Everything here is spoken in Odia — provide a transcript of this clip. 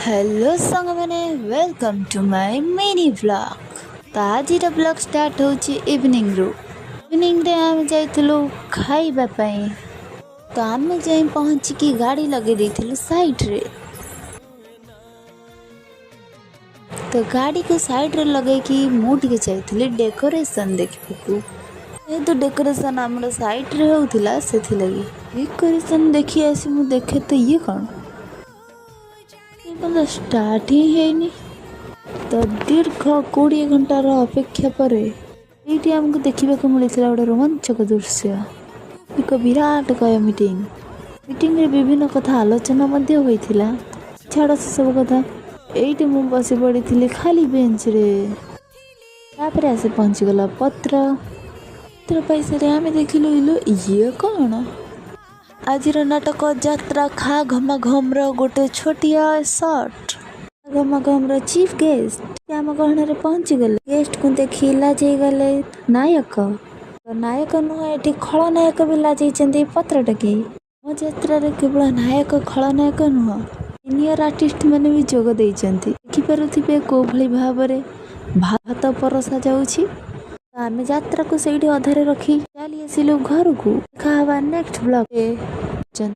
ହ୍ୟାଲୋ ସାଙ୍ଗମାନେ, welcome to my mini vlog। ତ ଆଜିର ଭ୍ଲଗ୍ ଷ୍ଟାର୍ଟ ହେଉଛି ଇଭିନିଂରୁ। ଇଭିନିଂରେ ଆମେ ଯାଇଥିଲୁ ଖାଇବା ପାଇଁ। ତ ଆମେ ଯାଇ ପହଞ୍ଚିକି ଗାଡ଼ି ଲଗେଇ ଦେଇଥିଲୁ ସାଇଡ଼୍ରେ। ତ ଗାଡ଼ିକୁ ସାଇଡ଼୍ରେ ଲଗେଇକି ମୁଁ ଟିକେ ଯାଇଥିଲି ଡେକୋରେସନ୍ ଦେଖିବାକୁ। ଯେହେତୁ ଡେକୋରେସନ୍ ଆମର ସାଇଡ଼୍ରେ ହେଉଥିଲା, ସେଥିଲାଗି ଡେକୋରେସନ୍ ଦେଖି ଆସି ମୁଁ ଦେଖେ ତ ଇଏ କ'ଣ, ଏପର୍ଯ୍ୟନ୍ତ ଷ୍ଟାର୍ଟ ହିଁ ହେଇନି। ତ ଦୀର୍ଘ 20 ଘଣ୍ଟାର ଅପେକ୍ଷା ପରେ ଏଇଠି ଆମକୁ ଦେଖିବାକୁ ମିଳିଥିଲା ଗୋଟେ ରୋମାଞ୍ଚକ ଦୃଶ୍ୟ, ଏକ ବିରାଟକାୟ ମିଟିଂ। ମିଟିଂରେ ବିଭିନ୍ନ କଥା ଆଲୋଚନା ମଧ୍ୟ ହୋଇଥିଲା। ଛାଡ଼ ସେସବୁ କଥା, ଏଇଠି ମୁଁ ବସି ପଡ଼ିଥିଲି ଖାଲି ବେଞ୍ଚରେ। ତାପରେ ଆସି ପହଞ୍ଚିଗଲା ପତ୍ର। ପତ୍ର ପଇସାରେ ଆମେ ଦେଖିଲୁ, ଇଲୋ ଇଏ କ'ଣ? ଆଜିର ନାଟକ ଯାତ୍ରା ଖା ଘମା ଘମର ଗୋଟେ ଛୋଟିଆ ସର୍ଟ। ଘମା ଘମର ଚିଫ୍ ଗେଷ୍ଟ ଆମ ଗହଣରେ ପହଞ୍ଚିଗଲେ। ଗେଷ୍ଟକୁ ଦେଖି ଲାଜେଇ ଗଲେ ନାୟକ। ନାୟକ ନୁହଁ, ଏଠି ଖଳନାୟକ ବି ଲାଜେଇଛନ୍ତି ପତ୍ର ଟେକି। ମୋ ଯାତ୍ରାରେ କେବଳ ନାୟକ ଖଳନାୟକ ନୁହଁ, ସିନିୟର ଆର୍ଟିଷ୍ଟ ମାନେ ବି ଯୋଗ ଦେଇଛନ୍ତି। ଦେଖିପାରୁଥିବେ କୋଉ ଭଳି ଭାବରେ ଭାତ ପରସା ଯାଉଛି। ତ ଆମେ ଯାତ୍ରାକୁ ସେଇଠି ଅଧାରେ ରଖି ଚାଲି ଆସିଲୁ ଘରକୁ। ଦେଖା ହବା ନେକ୍ସଟ ଭ୍ଲଗରେ।